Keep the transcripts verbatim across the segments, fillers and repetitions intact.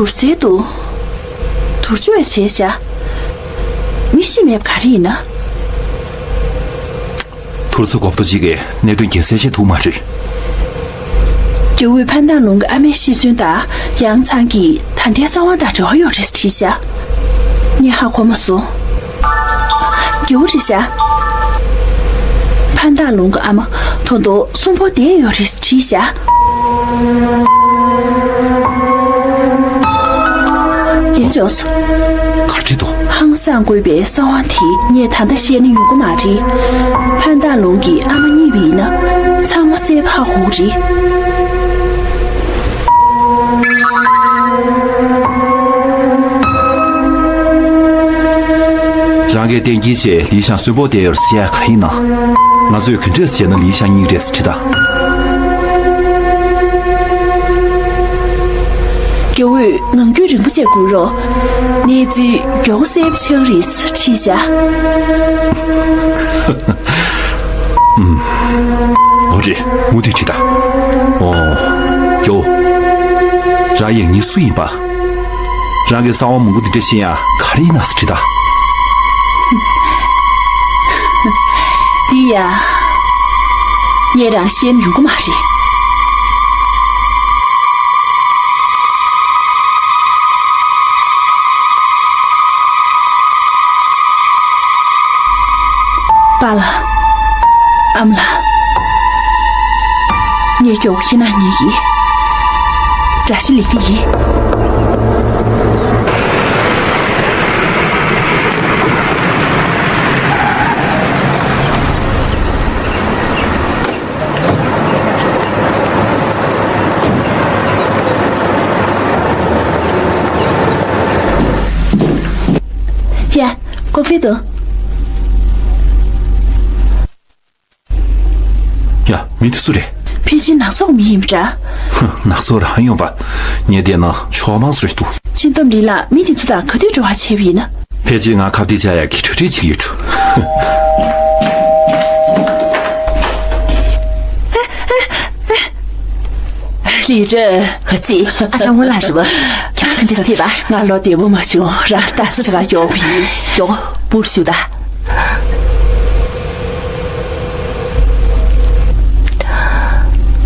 དུར་རྩལ་དུ། དུར་མཆོད་བྱས་བཞག་མི་ཤི་མེད་པ་ག་རེ་ཡིན་ན། དུར་ས་གོབ་ཏོ་གཅིག་གིས་གནད་དོན་གྱི་གསལ་བཤད་ཐུབ་མ་རེད། རྒྱལ་བོས་ཕན་ཐང་ལུང་གི་ཨ་མའི་ཤི་གསོན་དང་ཡང་ཚང་གི་ད་ལྟའི་གསང་བ་དང་འབྲེལ་བ་ཡོད་རེད་བྲིས་བཞག་ངས་ཧ་གོ་མ་སོང་། རྒྱལ་བོ་རེད་བཞག་ཕན་ཐང་ལུང་གི་ཨ་མ་ད་དུང་གསོན་པོ་བསྡད་ཡོད་རེད་བྲིས་བཞག་ཡིན་ཅོག་སོ། ག་རེ་འདུག་ཧང་སང་དགོས་པའི་གསང་བ་དེ་ངས་ད་ལྟ་བཤད་ན་ཡོང་གི་མ་རེད། ཕན་ཐང་ལུང་གི་ཨ་མ་རྙེད་པ་ཡིན་ན་ཚང་མ་གསལ་པོ་ཧ་གོ་གི་རེད། རང་གིས་གཏན་འཁེལ་བྱས་ལི་ཞང་གསོན་པོ་བསྡད་ཡོད་ཟེར་ཡ་ག་རེ་ཡིན་ན། ང་ཚོས་ག་འདྲས་བྱས་ན་ལི་ཞང་རྙེད་ཀྱི་རེད་ཟེར་དྲིས་ད། རྒྱལ་བོས་ངང་རྒྱུད་རིན་པོ་ཆེ་བསྐུར་རོགས། གནས་ཚུལ་མགྱོགས་པོ་གསལ་པོ་ཆགས་རེད་བྲིས་བཞག་འོ་རེད། མུ་མཐུད་བྱེད་ད། ཨོ། ཡོ། རང་ཡང་ཉིན་སུ་ཡིན་པ། རང་གི་གསང་བ་མང་པོ་འདི་འདྲ་ཤེས་ཡ་ག་རེ་ཡིན་ན་ཟེར་དྲིས་ད། འདི་ཡ། ངས་རང་ཤེས་ན་ཡོང་གི་མ་རེད། པཱ་ལགས། ཨ་མ་ལགས། ངས་མགྱོགས་པོ་ཁྱེད་རང་རྙེད་ཀྱི། དགྲ་ཤ་ལེན་གྱི་ཡིན། ཡ། ཀོ་ཧྥེ་དོ། ཡ། མི་དེ་སུ་རེད། ཕལ་ཆེར་ནག་ཚོགས་མི་ཡིན་པ་འདྲ། ཧུ། ནག་ཚོགས་རང་ཡོང་པ། ངས་བལྟས་ན་ཕྱོགས་མང་སུ་རེད་འདུག་སྤྱི་འདོམས་ལི་ལགས་མི་དེ་ཚོ་དང་ག་དུས་འབྲེལ་བ་བྱས་པ་ཡིན་ན། ཕལ་ཆེར་ང་ཁ་གཏད་བཅག་ཡག་གི་གྲ་སྒྲིག་བྱེད་ཀྱི་ཡོད་འགྲོ། ལི་ཀྲན། ཨ་ཙི། ཨ་ཅག་སྔོན་ལ་རེད་པ། ཁྱོད་ག་འདྲས་བསྡད་པ། ང་ལོ་བདེ་པོ་མ་བྱུང་རང་ལྟ་ས་ག་མགྱོགས་པོ་ཡིན། མགྱོགས་པོ་བུར་ཞུ་ད།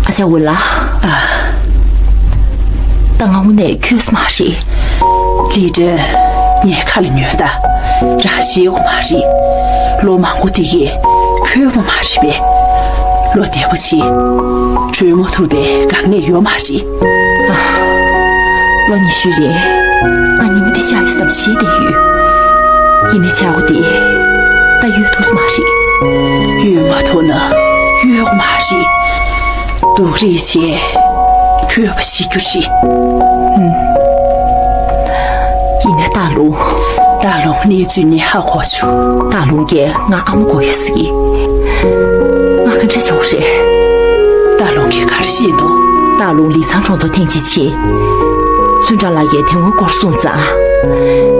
ཨ་ཅག་འོན་ལགས། ཨ། ད་ང་དངོས་གནས་འཁྱོལ་ས་མ་རེད། ལི་ཀྲན། ངས་ཁ་ལ་ཉོན་ད། རང་ཤེས་ཡོད་མ་རེད། ལོ་མང་པོ་འདི་གས་འཁྱོལ་བ་མ་རེད་པས། ལོ་བདེ་པོ་བྱེད། གྲོལ་མ་ཐུབ་པའི་དཀའ་ངལ་ཡོད་མ་རེད། ཨ། ལོ་ཉི་ཤུའི་རིང་ང་ཉི་མ་འདི་ཆགས་ཡོད་བསམ་ཞེད་བསྡད་ཡོད། ཡིན་ནའི་ཆག་སྒོ་འདི་ད་གཡོལ་ཐུབ་ས་མ་རེད། གཡོལ་མ་ཐུབ་ན་གཡོལ་དགོས་མ་རེད། སྡུག་རུས་བྱས་འཁྱོལ་བ་བྱེད་རྒྱུ་རེད། ཨུམ། ཡིན་ནའི་སྟག་ལུང་། སྟག་ལུང་གནས་ཚུལ་ངས་ཧ་གོ་བྱུང་། སྟག་ལུང་གིས་ང་ཨ་མ་དགོས་ཡོད་ཟེར་གི། ང་ག་འདྲ་བྱེད་དགོས་རེད། སྟག་ལུང་གིས་ག་རེ་བཤད་འདུག་སྟག་ལུང་ལི་ཚང་གྲོང་ཚོར་ཐེངས་གཅིག་ཕྱིན། ཙུན་ཀྲང་ལགས་ཀྱིས་དེ་སྔོན་སྐོར་གསུངས་ཙང་།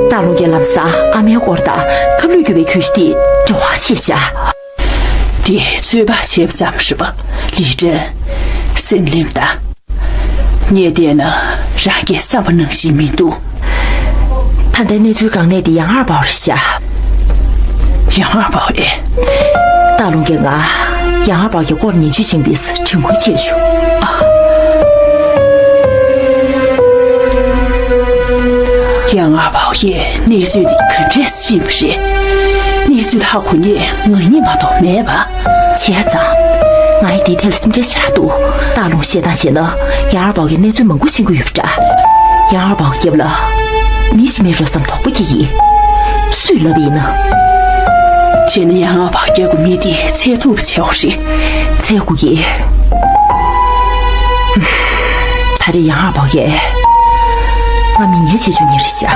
སྟག་ལུང་གིས་ལམ་སང་ཨ་མའི་སྐོར་དང་ཁ་བསླུས་བརྒྱུད་པའི་གྱོད་གཞི་དེ་འབྲེལ་བ་བྱས་ཤག་དེ་ཚོད་དཔག་བྱས་པ་ཙམ་རེད་པ། ལི་ཀྲན། སེམས་གླེན་ད། ངས་བལྟས་ན་རང་གི་བསམ་པ་ནང་བཞིན་མི་འདུག་ད་ལྟའི་གནས་ཚུལ་གང་གནད་དེ་ཡང་ཨར་པའོ་རེད་ཤག་ཡང་ཨར་པའོ་ཨེ། སྟག་ལུང་གིས་ང་ཡང་ཨར་པའོ་གི་སྐོར་ཉན་བཅོས་བྱེད་འདི་དྲན་སྐུལ་བྱས་བྱུང་། ཨ། ཡང་ཨར་པའོ་ཡིས་གནས་ཚུལ་འདི་ག་འདྲས་ཤེས་པ་རེད། གནས་ཚུལ་ཧ་གོ་མཁན་ང་གཉིས་མ་གཏོགས་མེད་པ། བྱས་ཙང་། ང་ཡི་འདིའི་ཐད་ལ་སེམས་ཁྲལ་ཞེ་དྲག་འདུག་སྟག་ལུང་བཤད་སྟངས་བྱས་ན་ཡང་ཨར་པའོ་གིས་གནས་ཚུལ་མང་པོ་ཤེས་ཀྱི་ཡོད་པ་འདྲ། ཡང་ཨར་པའོ་གི་རྒྱབ་ལ་མི་ཞིག་མེད་འགྲོ་བསམ་དོགས་པ་སྐྱེ་གི། སུས་ལབ་པ་ཡིན་ན། བྱས་ན་ཡང་ཨར་པའོ་རྒྱབ་ཀྱི་མི་དེ་འཚོལ་ཐུབ་པ་བྱེད་དགོས་རེད། འཚོལ་དགོས་ཀྱི། ད་རེས་ཡང་ཨར་པའོ་གིས་ང་མི་ཉན་བྱེད་བཅུག་མཁན་རེད་ཤག་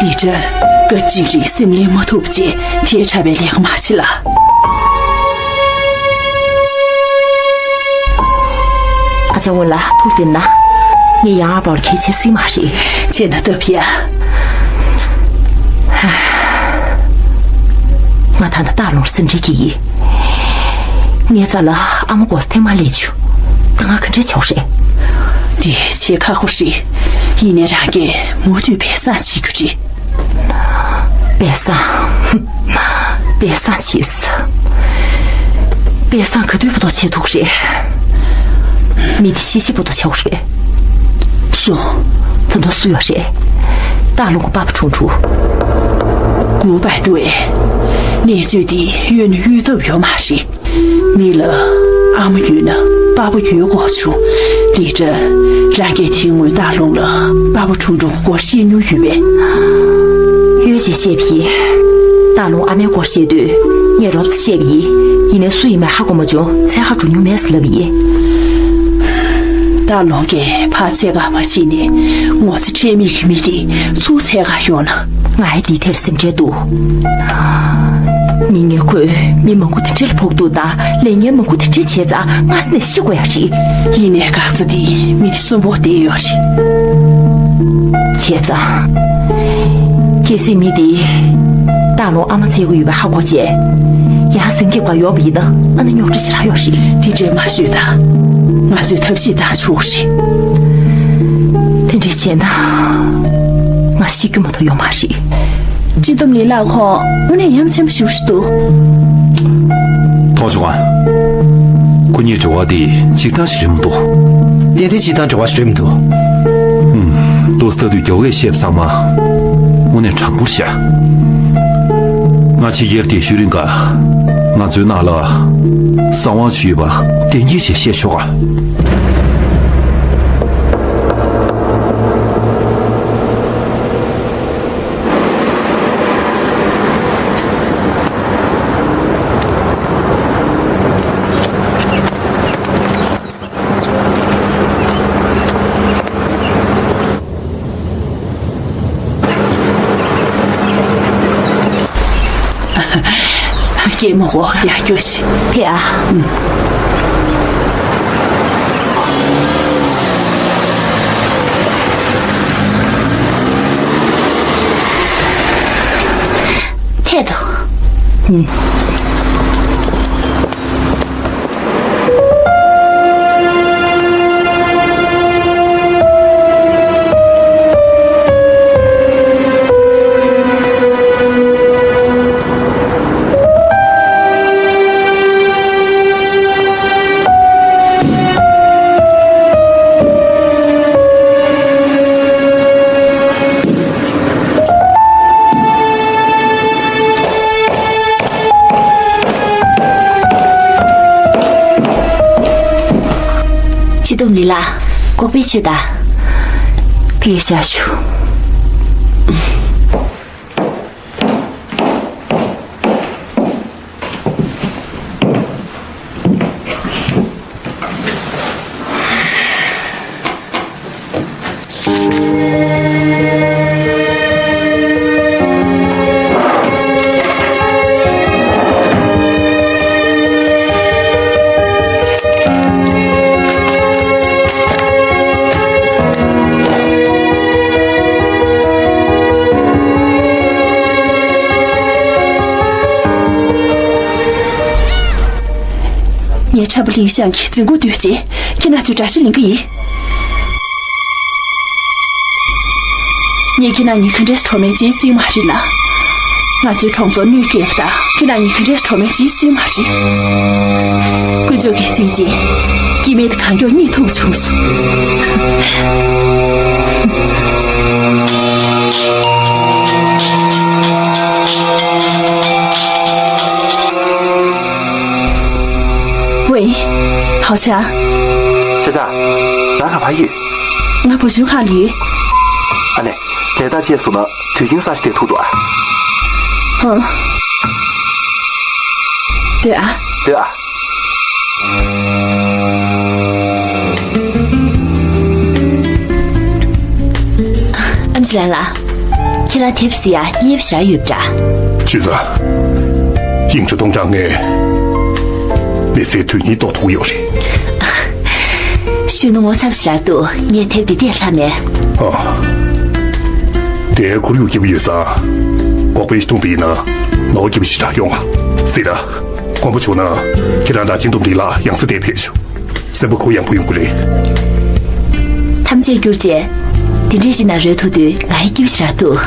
ལི་ཀྲན། སྐབས་གཅིག་རེད། སེམས་ལེན་མ་ཐུབ་བྱས་དེ་འདྲ་བའི་ལས་ཀ་མ་བྱེད་ལ། ཨ་ཅག་འོན་ལགས་ཐུགས་བདེན་ན། ངས་ཡང་ཨར་པའོ་ལ་གལ་ཆེ་སྲིད་མ་རེད། བྱས་ན་སྟབས་ཡག་ང་ད་ལྟ་སྟག་ལུང་སེམས་ཁྲལ་སྐྱེ་གི། ངའི་རྩ་ལ་ཨ་མ་དགོས་ས་ཐེངས་མང་ལས་བྱུང་། ད་ང་ག་འདྲ་བྱེད་དགོས་རེད། འདི་བྱེད་ཁག་པོ་རེད། ཡིན་ནའི་རང་གིས་མུ་མཐུད་སྦས་གསང་བྱེད་རྒྱུ་རེད། སྦས་གསང་། སྦས་གསང་བྱས། སྦས་གསང་ག་དུས་བར་དུ་བྱེད་ཐུབ་ཀྱི་རེད། མི་དེ་ཤི་ཤི་བར་དུ་བྱ་དགོས་རེད། སུ། ད་དུང་སུ་ཡོད་རེད། སྟག་ལུང་གི་པ་ཕ་ཁྲུང་ཁྲུང་། གུའུ་པའེ་ཏུའེ། གནས་ཚུལ་འདི་གཡོལ་ནས་གཡོལ་ཐབས་ཡོད་མ་རེད། མི་ལ་ཨ་མ་ཡོད་ན་པ་ཕ་ཡོད་དགོས་བྱུང་། དེ་འདྲ་རང་གིས་དེ་སྔོན་སྟག་ལུང་ལ་པ་ཕ་ཁྲུང་ཁྲུང་གི་སྐོར་བཤད་མྱོང་ཡོད་པས། ཡོད་ཅེས་བཤད་པ་ཡིན། སྟག་ལུང་ཨ་མའི་སྐོར་བཤད་དུས་ངས་རོབ་ཙམ་བཤད་པ་ཡིན། ཡིན་ནའི་སུ་ཡིན་མིན་ཧ་གོ་མ་བྱུང་། འཚོལ་ག་འགྲོ་མྱོང་མེད་ཟེར་ལབ་པ་ཡིན། སྟག་ལུང་གིས་ཕར་འཚོལ་ག་མ་ཕྱིན་ནས་ངོ་ཚ་ཁྲེལ་མེད་ཀྱི་མི་དེ་ཚུར་འཚོལ་ག་ཡོང་ན། ང་ཡི་འདི་དེར་སེམས་ཁྲལ་འདུག་མི་ངན་ཁོས་མི་མང་པོ་དེ་འདྲ་ལ་ཕོག་ཐུག་དང་ལས་ངན་མང་པོ་དེ་འདྲ་བྱས་ཙང་སྔ་ས་ནས་ཤི་དགོས་ཡ་རེད། ཡིན་ནའི་འགག་རྩ་དེ་མི་དེ་གསོན་པོ་བསྡད་ཡོད་རེད། བྱས་ཙང་། གལ་སྲིད་མི་དེ་སྟག་ལུང་ཨ་མ་འཚོལ་གྱི་ཡོད་པ་ཧ་གོ་བྱས། ཡང་ཟིང་སྐྱེབ་ག་ཡོང་བ་ཡིན་ན་ཨ་ནི་རྙོག་དྲ་ཞེ་དྲག་ཡོད་རེད། དེ་འདྲས་མ་ཤོད་དང་། ང་ཚོས་ཐབས་ཤེས་གཏང་ཆོག་རེད། དེ་འདྲས་བྱས་ན། ང་ཤི་རྒྱུ་མ་གཏོགས་ཡོད་མ་རེད། སྤྱི་བསྡོམས་ལི་ལགས་ཁོང་དངོས་གནས་ཡ་མཚན་པོ་ཞེ་པོ་ཞིག་འདུག་མཐོང་བྱུང་ཨ། ཁོ་གཉིས་འབྲེལ་བ་དེ་སྤྱིར་བཏང་ཞིག་རེད་མི་འདུག་ཏན་ཏན་སྤྱིར་བཏང་འབྲེལ་བ་ཞིག་རེད་མི་འདུག་ཨུམ། ཏོག་ཙམ་ལྟ་དུས་རྒྱ་བོས་བཤད་པ་ཚང་མ་དངོས་གནས་དྲང་པོ་རེད་ཤག་ང་ཕྱི་རྒྱལ་བསྡད་ཤུལ་རིང་ག་ང་ཚོའི་ནང་ལ་གསང་བ་ཞུས་པ་གཏན་འཁེལ་བྱས་བཤད་ཆོག་ག་རྒྱལ་མོ་ཧོ་ཡར་རྒྱུགས་ཤིག་ཕེབས་ཨ། ཐད་དོ། སྤྱི་བསྡོམས་ལི་ལགས། འགོག་པའི་ཆོས་དང་། ཕེབས་བཞག་ཞུ། ངས་འཁྲབ་པ་ལིང་ཤང་གི་རྫིང་སྐུ་འདོད་ཅེས་ཁྱེད་རྣམ་ཚོའི་དགྲ་ཤ་ལེན་གི་ཡིན། ངས་ཁྱེད་རྣམ་གཉིས་ག་འདྲས་གྲོགས་མེད་ཅེས་སྲིད་མ་རེད་ལ། ང་ཚོའི་གྲོང་ཚོར་གནོད་སྐྱེལ་བ་དང་ཁྱེད་རྣམ་གཉིས་ག་འདྲས་གྲོགས་མེད་ཅེས་སྲིད་མ་རེད། དཀོན་མཆོག་གིས་གཟིགས་རྗེས་སྐྱེ་དམན་དང་གང་མགྱོགས་རྙེད་ཐུབ་བྱུང་སོང་། ཝེ། ཧའོ་ཆང་། ཆ་ཆ། རང་ག་པར་ཡོད། ང་བུ་བཞོན་ཁང་ལ་ཡོད། ཨ་ནེ། ལས་ད་བྱས་སོང་ན་དུས་རྒྱུན་ས་ཞིག་བསྡད་ཐུབ་འགྲོ་ཨ། ཧང་། སྡོད་ཨ། སྡོད་ཨ། ཨམ་ཆི་ལན་ལགས། ཁྱེད་རང་དེབ་གཟིགས་ཡ་སྙིང་རྗེ་ཞེ་དྲག་ཡོད་པ་འདྲ། ཞུས་ཙང་། དབྱིངས་ཆུ་སྟོང་ཕྲག་ལྔའི་མི་ཚེའི་དོན་སྙིང་རྟོགས་ཐུབ་ཡོད་རེད། ཞུས་ན་ངོ་ཚབ་ཞེ་དྲག་འདུག་ངས་དེབ་འདི་བལྟས་ལྷག་མེད། ཨ། དེ་ཁོར་ཡུག་སྐྱིད་པོ་ཡོད་ཙང་། འགོག་པའི་སྟོང་པ་ཡིན་ན་ནོར་སྐྱིད་པོ་ཞེ་དྲག་ཡོང་ང་། ཙི་ད། དགོངས་པ་བྱུང་ན་ཁྱེད་རང་དང་སྤྱི་བསྡོམས་ལི་ལགས་ཡང་སེ་དེ་ཕེབས་ཤོག་སེམས་པ་གུ་ཡངས་པོ་ཡོང་གི་རེད། ཐམས་ཅད་བསྒྱུར་རྗེས། དེ་འདྲའི་ཞིག་ན་རོལ་ཐུབ་དུས་ང་ཡི་སྐྱིད་པོ་ཞེ་དྲག་འདུག་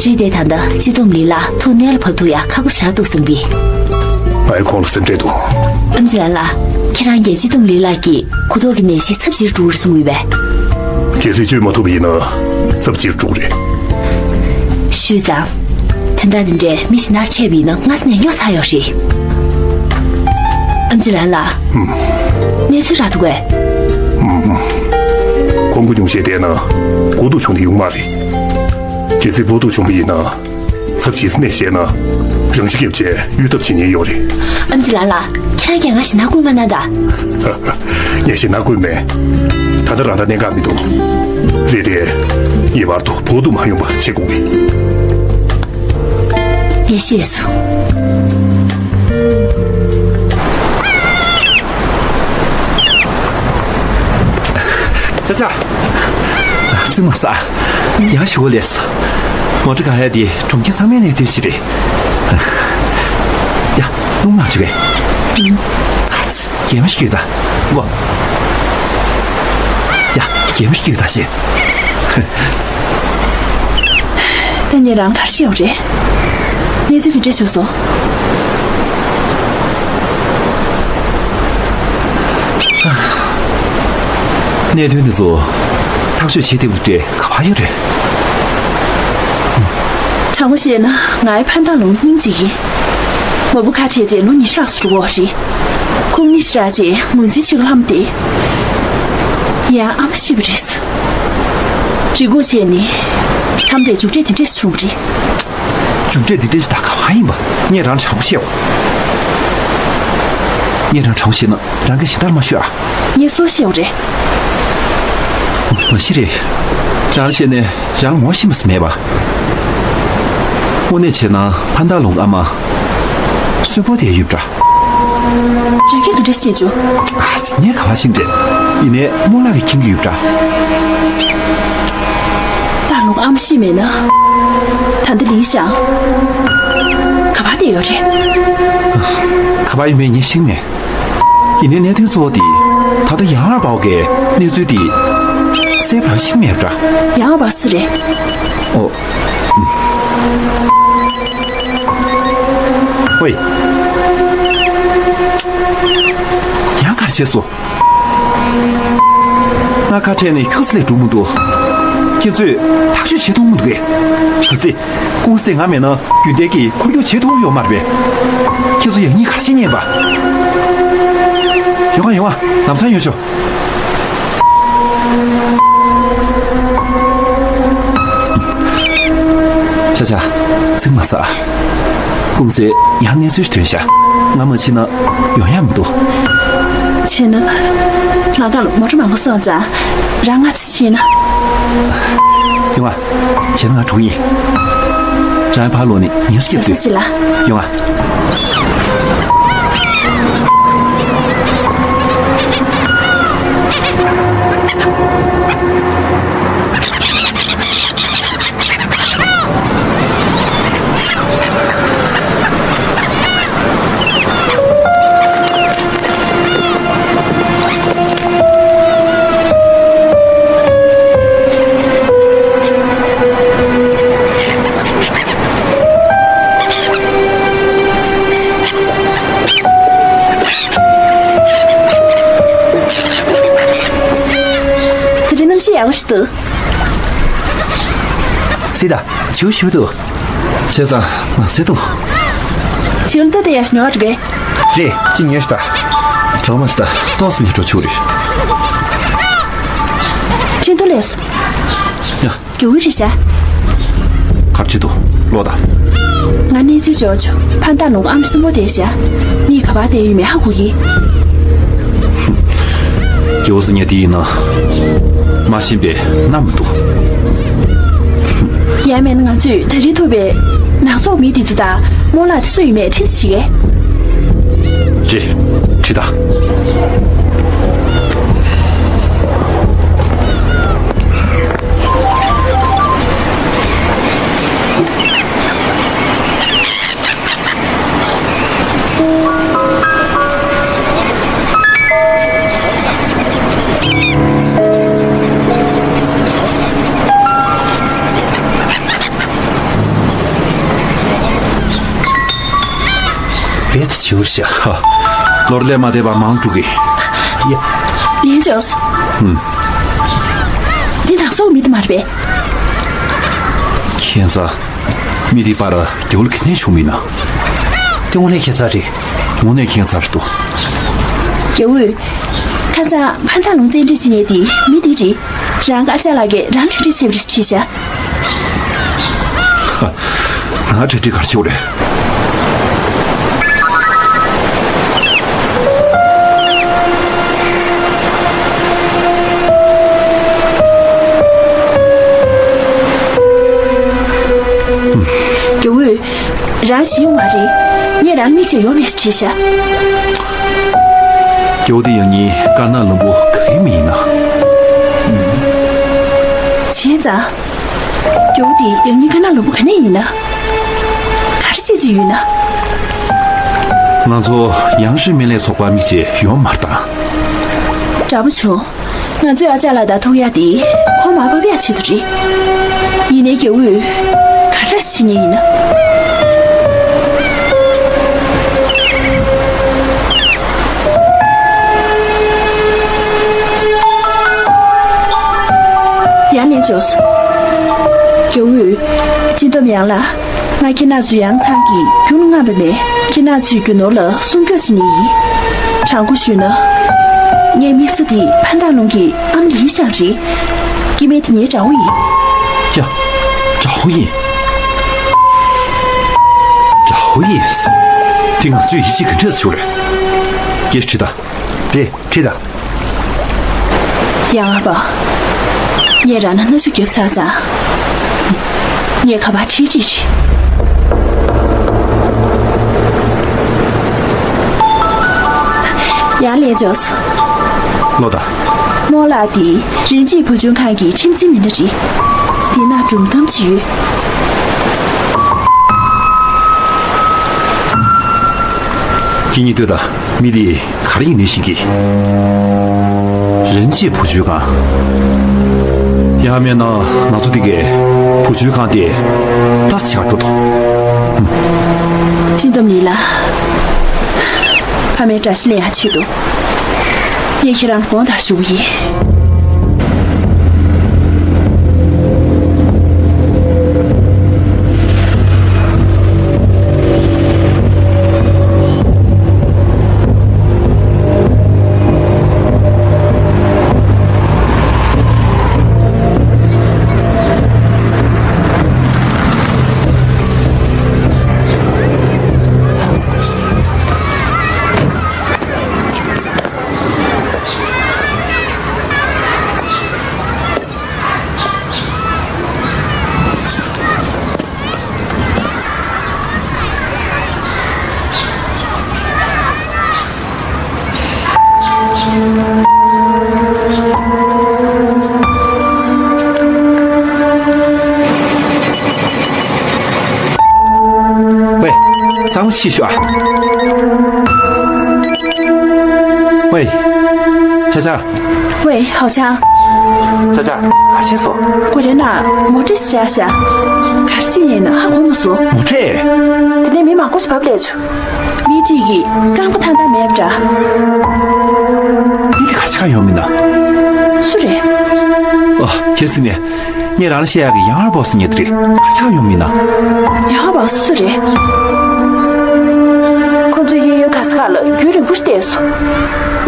རེད་དེ་ད་ལྟ་སྤྱི་བསྡོམས་ལི་ལ་ཐུག་སྣེ་ལ་བབས་ཐུག་ཡ་ཁག་པོ་ཞེ་དྲག་འདུག་བསམ་གི། ང་ཡི་ཁོང་ལ་སེམས་ཁྲལ་འདུག་ཨམ་ཆི་ལ་ལ། ཁྱེད་རང་གིས་སྤྱི་བསྡོམས་ལི་ལ་གི་གོ་རྟོགས་ཀྱི་ནད་གཞི་ཚབས་ཆེར་འགྲོ་གི་རེད་གསུང་གི་ཡོད་པས། གལ་སྲིད་བཅོས་མ་ཐུབ་པ་ཡིན་ན་ཚབས་ཆེར་འགྲོ་གི་རེད། ཞུས་ཙང་། དོན་དག་འདི་འདྲས་མི་ཞིག་ནར་འཕྲད་པ་ཡིན་ན་སྔ་ས་ནས་སྨྱོ་ཚར་ཡོད་རེད། ཨམ་ཆི་ལ་ལ། ཧུམ། གནས་ཚུལ་རག་འདུག་གས། ཧུམ་ཧུམ། ཁོང་ཁུ་ཉུང་ཤས་བསྡད་ན་གོ་རྟོགས་བྱུང་ནས་ཡོང་མ་རེད། གལ་སྲིད་གོ་རྟོགས་བྱུང་པ་ཡིན་ན། ཚབས་ཆེ་ས་ནས་བཤད་ན་རང་ཤི་རྒྱབ་བྱས་གཡོལ་ཐབས་བྱེད་ཉེན་ཡོད་རེད། ཨམ་ཆི་ལ་ལ། ཁྱེད་རང་གིས་ང་ཞེད་སྣང་བསྐུལ་མ་གནང་ད། ངས་ཞེད་སྣང་བསྐུལ་མེད། ད་ལྟ་རང་ད་གནད་འགག་མི་འདུག་རེད་དེ། ངེས་པར་དུ་བོགས་འདུག་མ་ཡོང་པ་བྱེད་དགོས་གི། ངས་ཤེས་སོང་། ཅ་ཅ། ཙི་མ་ས། ཡང་ཞུ་བ་ལས་སོ། མོ་ཊ་ག་ཡ་དེ་གྲོང་ཁྱེར་ཚང་མའི་གནད་དོན་ཞིག་རེད། ཡ། རླུང་ལངས་བྱུང་གས། ཨ་ཙི། གད་མོ་ཞིག་གྱོན་དང་། འགོ། ཡ། གད་མོ་ཞིག་གྱོན་དང་ཞེས། ད་ངས་རང་གར་ཤེས་ཡོང་རེད། གནས་ཚུལ་ག་འདྲ་བྱུང་སོང་། གནད་དོན་འདི་ཚོ་ཐག་གཅོད་བྱེད་ཐུབ་ཀྱི་འདྲ་ག་པར་ཡོད་རེད། དྲང་པོ་བཤད་ན་ང་ཡི་ཕན་ཐང་ལུང་སྙིང་རྗེ་ཡིན། མ་བུ་ཁ་བྲལ་རྗེས་ལོ་ཉི་ཤུ་ལྷག་ཙམ་འགྲོ་གི་ཡོད་རེད། ཁོང་གཉིས་ཤི་རག་རྗེས་ངོས་འཛིན་བྱེད་ཀྱི་ལྷམ་དེ། ཡང་ཨ་མ་ཤི་བ་རེད། རེ་སྒུག་བྱས་ནས་ལྷམ་དེ་མཇུག་འབྲས་འདི་འདྲས་སུ་བྱུང་བ་རེད། མཇུག་འབྲས་འདི་འདྲས་ཞིག་ད་ག་པར་ཡིན་པ། ངས་རང་ལ་དྲང་པོ་བཤད་གོ། ངས་རང་དྲང་པོ་བཤད་ན་རང་གིས་ཞེ་དྲག་མ་ཤོད་ཨ། ངས་སུ་བཤད་པ་རེད། མ་གཞི་རེད། རང་ལ་བཤད་ནས་རང་ངོ་ཤེས་མ་ཤེས་མེད་པ། དངོས་གནས་བྱས་ན་ཕན་ཐང་ལུང་ཨ་མ་གསོན་པོ་དེ་ཡོད་པ་འདྲ། རང་གིས་ག་འདྲ་ཤེས་བྱུང་། ཨ་ཙི། ངས་ག་པར་ཤེས་རེད། ཡིན་ནའི་རྨོ་ལགས་ཀྱིས་མཁྱེན་གྱི་ཡོད་པ་འདྲ། ད་ལུང་ཨ་མ་ཤི་མེད་ན། ད་འདི་ལིའི་ཞང་ག་པར་བསྡད་ཡོད་རེད། ག་པར་ཡོད་མེད་ངས་ཤེས་མེད། ཡིན་ནའི་གནད་དོན་གཙོ་བོ་དེ་ད་ལྟ་ཡང་ཨར་པའོ་གིས་གནས་ཚུལ་དེ་གསལ་པོ་རང་ཤེས་མེད་པ་འདྲ། ཡང་ཨར་པའོ་སུ་རེད། ཨོ། ཝེ། ཡང་ག་རེ་བྱས་སོང་། ང་ཁ་བྲལ་ནས་ཁྱུག་ཙམ་ལས་འགྲོ་མི་འདུག་ཁྱེད་ཚོས་ཐག་གཅོད་བྱེད་ཐུབ་མི་འདུག་གས། ག་ཚེ། ཀུང་སི་དེ་ང་མེད་ན་རྒྱུན་ལྡན་གྱི་འཁོར་རྒྱུག་བྱེད་ཐུབ་ཡོད་མ་རེད་པས། ཁྱེད་ཚོ་ཡང་སྙིང་ག་རེ་བྱེད་ཉན་པ། ཡོང་ང་ཡོང་ང་ལམ་སང་ཡོང་ཆོག་ཆ་ཆ། ཚིག་མ་ཟ། ཀུང་སི་ཡང་གནས་ཚུལ་ཞིག་ཐོན་ཤག་ང་མ་ཕྱིན་ན་ཡོང་ཡ་མི་འདུག་ཕྱིན་ན། ལམ་ཁ་ལ་མོ་ཊ་མང་པོ་སོང་ཙང་། རང་ང་ཚོ་ཕྱིན་ན། ཡོང་ང་། བྱས་ན་ང་འགྲོ་གི་ཡིན། རང་ཕར་ལོག་ནས་ངལ་གསོ་རྒྱབ་དུས། ཡོང་ང་། དེ་རིང་གནམ་གཤིས་ཡག་པོ་ཞིག་འདུག་སྲིད་ད། བྱིའུ་ཞིག་འདུག་བྱས་ཙང་མ་བཟས་འདུག་བྱིའུ་འདི་དེ་ཡང་ཉོ་བ་འགྲོ་གི། རེད། ཅི་ཉོས་ཤི་ད། གྲོགས་མ་ཤི་ད། ཏོག་ཙམ་ཉོ་འགྲོ་ཆུག་རེད། ཁྲིན་ཏུ་ལས། ཡ། རྒྱུ་རི་ཤ། ཁ་ཆེ་དུ་ལོ་ད། ང་གནས་ཚུལ་ཅོ་ཆུ་ཕན་ཐ་ལུང་ཨམ་སུ་མོ་དེ་ཤ། མི་ག་པ་དེ་ཡུལ་མེ་ཧ་གུ་གི། རྒྱུ་ཟི་ཉ་དེ་ཡིན་ན། མ་ཤེས་པའི་རྣམ་མི་འདུག་ཡང་མིན་ང་ཚོས་ད་རེས་ཐུག་པའི་ནག་ཚོགས་མི་དེ་ཚོ་དང་རྨོ་ལགས་དེ་ཚོ་ཡིན་མེད་ཁྲིད་ཅིག་གས། རེད། ཁྲིད་ད། ཨེ་ཅི་བྱེད་ཤག་ལོར་ལས་མ་བསྡད་པ་མང་དྲུག་གི། ཡ། ལན་ཇོས། ཧུམ། འདི་ནག་ཚོགས་མི་དེ་མ་རེད་པས། ཁྱད་མཚར། མི་དེ་པར་རྒྱལ་བོ་ལ་ག་ནས་བྱུང་མིན་ན། དེ་དངོས་གནས་ཁྱད་མཚར་རེད། དངོས་གནས་ཁྱད་མཚར་འདུག་རྒྱལ་བོས། ཁ་སང་ཕ་མཐའ་ལུང་བཙན་ཁྲིད་བྱེད་མཁན་དེ་མི་དེ་རེད། རང་གི་ཨ་ཅག་ལགས་ཀྱིས་རང་གྲ་སྒྲིག་བྱས་པ་རེད་བྲིས་ཤག་ང་གྲ་སྒྲིག་ག་རེ་བྱེད་དགོས་རེད། རྒྱལ་བོས། རང་ཞིག་ཡོང་མ་རེད། ངས་རང་མིག་ཅིག་ཡོང་མེད་བྲིས་ཤག་རྒྱལ་བོ་དེ་ཡང་ཉིན་དཀར་ནག་ལམ་བུ་ག་གི་མི་ཡིན་ན། བྱས་ཙང་། རྒྱལ་བོ་དེ་ཡང་ཉིན་དཀར་ནག་ལམ་བུ་ག་ནས་ཡིན་ན། ག་རེ་བྱེད་ཀྱི་ཡོད་ན། ང་ཚོ་ཡང་ཧྲི་སྨན་ལས་ཚོགས་པ་མིག་ཅིག་ཡོང་མར་བཏང་། དྲག་པོ་བྱུང་། ང་ཚོས་ཨ་ཅག་ལགས་དང་ཐུག་ཡ་དེ་ཁོ་མར་ཕབ་ཡ་ཆེད་དུ་རེད། ཡིན་ནའི་རྒྱལ་བོས་ག་རེ་བྱེད་ཉེན་ཡིན་ན། ཡང་ལན་ཇོས། རྒྱལ་བོས་སྤྱི་འདོམས་ཡང་ལ། ང་ཁྱེད་རྣམ་ཚོའི་ཡང་ཚང་གིས་རྒྱུན་མངའ་བ་མེད། ཁྱེད་རྣམ་ཚོའི་རྒྱུ་ནོར་ལ་སྲུང་སྐྱོབ་བྱེད་ཉེན་ཡིན། དྲང་པོ་ཞུས་ན། ངའི་དམིགས་ས་དེ་ཕ་མཐའ་ལུང་གི་ཨ་མ་ལི་ཞང་རེད། སྐྱེ་དམན་དེ་ངའི་དགྲ་བོ་ཡིན། ཡ། དགྲ་བོ་ཡིན། དགྲ་བོ་ཡིན། དེ་ང་ཚོས་ཡིད་ཆེས་ག་འདྲས་བྱེད་རེད། སྐད་ཆ་དྲིས་དང་། རེད། ཁྲིད་དང་། ཡ་ང་པ། ངས་རང་ན་སྣ་ཆུ་རྒྱབ་ཚར་ཙང་། ངས་ཁ་པར་ཁྲིད་ཁྲིད་ཁྲིད། ཡ་ལས་ཅོས། ལོ་ད། རྨོ་ལགས་དེ་རིན་ཆེན་བུ་བཅོལ་ཁང་གི་ཁྲིམས་འཛིན་མི་སྣ་རེད། འདི་ན་སྒྲུང་གཏམ་ཅིག་ཡོད། ཁྱེད་གཉིས་ལྟོས་དང་། མི་དེ་ག་རེ་ཡིན་ནའི་ཤེས་ཀྱི། རིན་ཆེན་བུ་བཅོལ་ཁང་། ཡང་མིན་ན་ང་ཚོ་དེ་གའི་བུ་བཅོལ་ཁང་དེ་ལྟ་ཆགས་འགྲོ་དང་། སྤྱི་འདོམས་ལི་ལ། ཕ་མའི་དགྲ་ཤ་ལེན་ཡ་ཆེད་དུ། ངས་ཁྱེད་རང་དགོངས་དག་ཞུ་གི་ཡིན། ཝེ། གཙང་མ་ཕྱིས་ཤོག་ཨ། ཝེ། ཆ་ཆ། ཝེ། ཧའོ་ཆང་། ཆ་ཆ། ག་རེ་བྱས་སོང་། གོ་རེ་ན་མོ་ཊ་བཞག་བཞག་ག་རེ་བྱེད་ཡིན་ན་ཧ་གོ་མ་སོང་། མོ་ཊ། དེ་ནས་མི་མང་པོ་ཞིག་བབས་ལས་བྱུང་། མི་གཅིག་གིས་རྐང་པ་ཐང་ཐང་མེད་པ་འདྲ། མི་དེ་ག་རེ་བྱེད་ག་ཡོང་མིན་ན། སུ་རེད། ཨ། ཁྱེད་སྲིད་ནས། ངས་རང་ལ་བཤད་ཡག་གི་ཡང་ཧར་བོ་སི་ཉེ་དེ་རེད། ག་རེ་བྱེད་ག་ཡོང་མིན་ན། ཡང་ཧར་བོ་སི་སུ་རེད། ཁོ་ཚོའི་གཡས་གཡོན་ག་ས་ག་ལ་རྒྱུན་རིང་པོ་ཞིག་བསྡད་སོང་།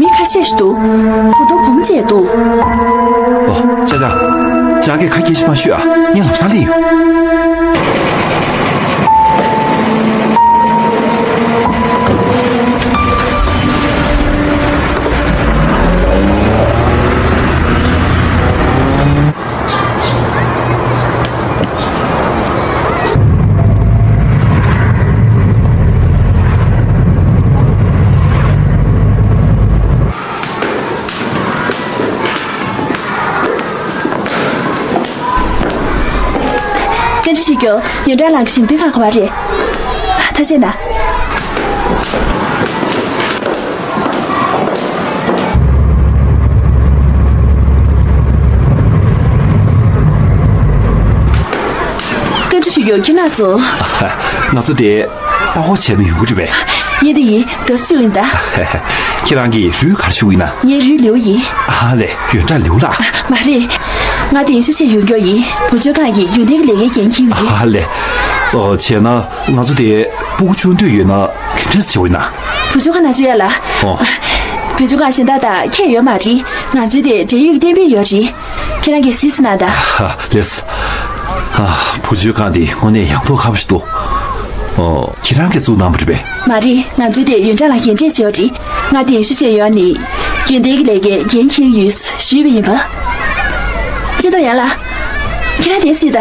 མི་ཁ་ཤས་ཤིག་འདུག་ད་དུང་བུ་མོ་བཅས་འདུག་ཨོ། ཅ་ཅ། རང་གིས་ཁ་སྐད་ཤིག་མ་ཤོད་ཨ། ངས་ལམ་སང་སླེབས་ཡོང་། བཀའ་འདྲི་ཞུ་རྒྱུ། ཡོན་ཀྲང་ལགས་ཀྱི་ཞིང་དུད་ཁང་ག་པར་རེད། ཐུགས་རྗེ་གནང་། བཀའ་འདྲི་ཞུ་རྒྱུ། ཁྱེད་རྣམ་ཚོ། ང་ཚོ་དེ་ལྟ་སྐོར་བྱས་ན་ཡོང་གི་རེད་པས། ངས་འདི་ཡིན། དགའ་བསུ་ཡིན་ད། ཁྱེད་རང་གི་རུས་ག་རེ་ཞུ་གི་ཡིན་ན། ངའི་རུས་ལིའུ་ཡིན། ཨ་ལེ། ཡོན་ཀྲང་ལིའུ་ལགས། མ་རེད། ང་གདན་ཞུ་བྱས་ཡོང་རྒྱུ་ཡིན། བུ་བཅོལ་ཁང་གི་རྒྱུན་ལྡན་གྱི་ལས་ཀའི་འགན་འཁྱེར་གྱི་ཡོད། ཨ་ལེ། ཨོ། བྱས་ན་ང་ཚོ་དེ་སྤུ་གུ་བཅོ་འདོད་ཡོད་ན་ག་འདྲས་བྱེད་དགོས་ཡིན་ན། བུ་བཅོལ་ཁང་ནང་བཅོལ་ཡ་ལ། ཨོ། བུ་བཅོལ་ཁང་གཞན་དག་དང་ཁྱད་ཡོད་མ་རེད། ང་ཚོའི་དེ་འབྲེལ་ཡོད་ཀྱི་གཏན་འབེབས་ཡོད་རེད། ཁྱེད་རང་གིས་གཟིགས་གནང་དང་། ལགས་སོ། ཨ། བུ་བཅོལ་ཁང་འདི་དངོས་གནས་ཡག་མདོག་ཁ་པོ་ཞིག་འདུག་ཨོ། ཁྱེད་རང་གིས་བཙུགས་གནང་བ་རེད་པས། མ་རེད། ང་ཚོའི་དེ་ཡོན་ཀྲང་ལགས་རྒན་གྲས་བྱས་པ་རེད། ང་གདན་ཞུ་བྱས་ཡོང་ནས་རྒྱུན་ལྡན་གྱི་ལས་ཀའི་འགན་འཁྱེར་ཡོད་ཞུས་པ་ཡིན་པ། སྤྱི་དོ་ཡང་ལ། ཁྱེད་རང་གདན་སྲིད་ད།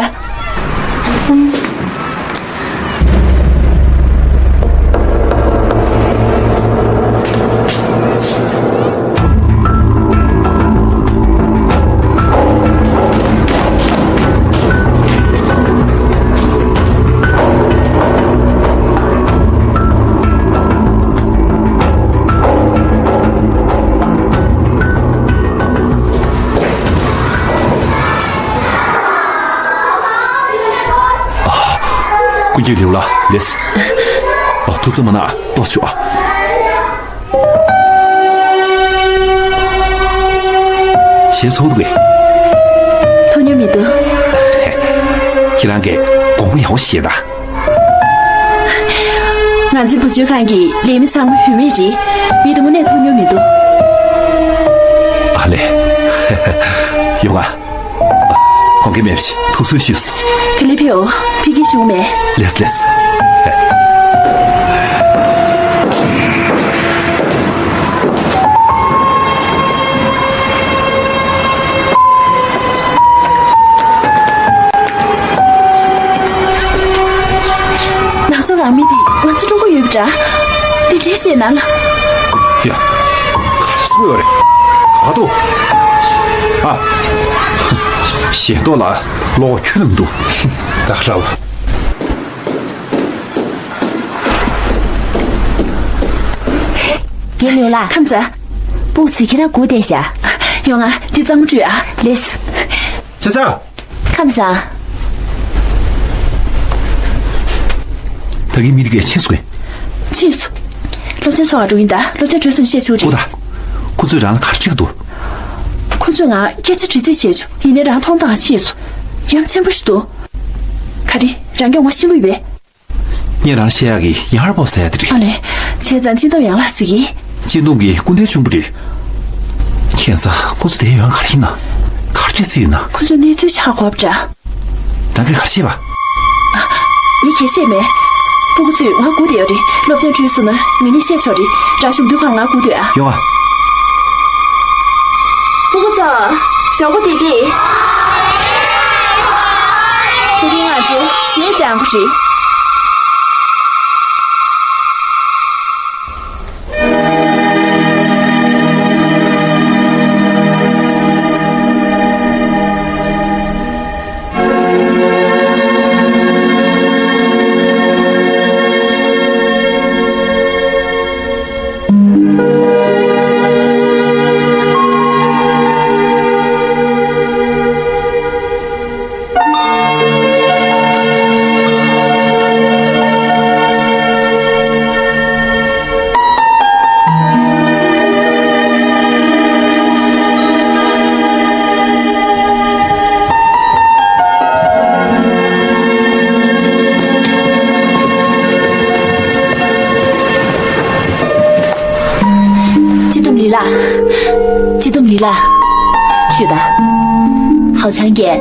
ཀུན་མཁྱེན་ལིའུ་ལགས། ལགས་སོ། ཨ། ཐུགས་འཚབ་མ་གནང་། ཏོག་ཙམ་བཞུགས་ཨ། ཞེད་སོང་འདུག་གས། ཐུགས་སྨྱོན་མི་འདུག་ཁྱེད་རང་གིས་དགོངས་པ་ཡག་པོ་བཞེས་དང་། ང་ཚོའི་བུ་བཅོལ་ཁང་གི་ལས་མི་ཚང་མ་བུད་མེད་རེད། མི་དེ་དངོས་གནས་ཐུགས་སྨྱོན་མི་འདུག་ཨ་ལེ། ཡོང་ང་། དགོངས་འགལ་མེད་པ་ཞིག་ཐུགས་གསོ་ཞུས་སོང་། ག་ལེར་ཕེབས་འོ། ཕ་གིར་བཞུགས་མེད། ལགས་ལགས། ནང་སོ་རང་མི་དེ་ང་ཚོ་སྤྲོ་པོ་ཡོད་པ་འདྲ། འདི་འདྲའི་བཤད་ན་ལ། ཡ། ག་རེ་ཟེར་ཡོད་རེད། ག་འདུག་ཨ། ཞལ་ཏོག་ལ་བློ་ཁོག་ཁྱོན་ནས་མི་འདུག་ད་ར་བ། རྒན་ལོ་ལགས། ཁམས་བཟང་། སྤུ་གུ་ཚོས་ཁྱེད་རང་སྒུག་བསྡད་ཤག་ཡོང་ང་། འདི་གཙང་མ་བཀྲུས་ཨ། ལགས། ཅ་ཅ། ཁམས་བཟང་། ད་གིན་མི་དེ་གས་ཕྱིན་སོང་ངས། ཕྱིན་སོང་། སློབ་ཚན་ཚོགས་ག་འགྲོ་གི་ཡིན་ད། སློབ་ཚན་གྲོལ་སོང་བཤད་ཆོག་ཨོ་རེད། ད། ཁོ་ཚོས་རང་ལ་ག་རེ་བྱེད་ཀྱི་འདུག་ཁོ་ཚོས་ང་སྐད་ཆ་དྲི་རྩད་བྱས་བྱུང་། ཡིན་ནའི་རང་མཐོང་མཐོང་ཕྱིན་སོང་། ཡ་མཚན་པོ་ཞིག་འདུག་ག་རེ། རང་གིས་ངོ་ཤེས་ཀྱི་ཡོད་པས། ངས་རང་བཤད་ཡག་གི་ཡང་ཧར་པོ་ཟེར་ཡ་དེ་རེད། ཨ་ལས། བྱས་ཙང་སྤྱི་འདོམས་ཡང་ལགས་ཟེར་གི། སྤྱི་འདོམས་ཀྱི་སྐུ་མདུན་གཅུང་པོ་རེད། ཁྱད་མཚར། ཁོ་ཚོ་དེ་ཡོང་ག་རེ་ཡིན་ན། ག་རེ་བྱེད་རྩིས་ཡོད་ན། ཁོ་ཚོས་གནས་ཚུལ་ཧ་གོ་བ་འདྲ། རང་གིས་ག་རེ་བཤད་པ། ངས་གང་ཡང་བཤད་མེད། སྤུ་གུ་ཚོས་ང་སྒུག་བསྡད་ཡོད་རེད། སློབ་ཚན་གྲོལ་སོང་ན་ངེད་གཉིས་བཤད་ཆོག་རེད། རང་གཞུག་མདུན་ཁང་ང་སྒུག་སྡོད་ཨ། ཡོང་ཨ། སྤུ་གུ་ཚོ། ཞོགས་པ་བདེ་ལེགས། དེ་རིང་ང་ཚོ་གཞས་སྦྱང་དགོས་རེད། སྤྱི་འདོམས་ལི་ལགས། སྤྱི་འདོམས་ལི་ལགས། ཤོད་དང་། ཧའོ་ཆང་གིས་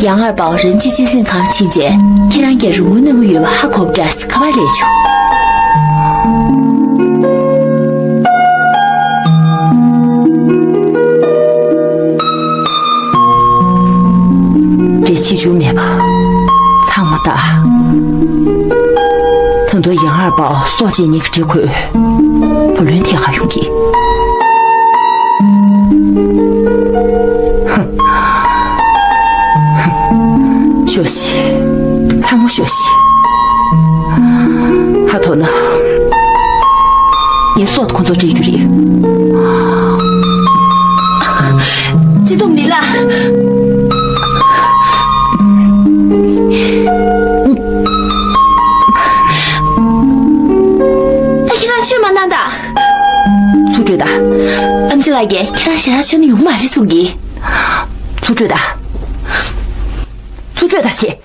ཡང་ཨར་པའོ་རང་སྤྱི་གཅེས་འཛིན་ཁང་ཕྱིན་རྗེས་ཁྱེད་རང་གིས་རོགས་དངུལ་གནང་གི་ཡོད་པ་ཧ་གོ་བ་འདྲ་ཟེར་ཁ་པར་སླེབས་བྱུང་། འབྲས་ཆེ་ཆུང་མེད་པ་ཚང་མ་ལྟ། ད་དུང་ཡང་ཨར་པའོ་སྲོག་བཅད་ཉེན་ཁ་འདྲ་ཁོས་བུ་ལོན་ཐད་ཀར་ཡོང་གི། ཤོག་ཤིག་ཚང་མ་ཤོག་ཤིག་ཧ་ཐོག་ན། ངའི་སྲོག་ཁོང་ཚོ་སྤྲད་རྒྱུ་རེད། སྤྱི་འདོམས་ལི་ལགས། ད་ཁྱེད་རང་ཆོས་ ལགས་ཀྱིས་ཁྱེད་རང་ཞེ་དྲག་མཆོད་ན་ཡོང་མ་རེད་གསུང་གི། ཚུར་སྤྲོད་ད། ཚུར་སྤྲོད་ད་བྱེད།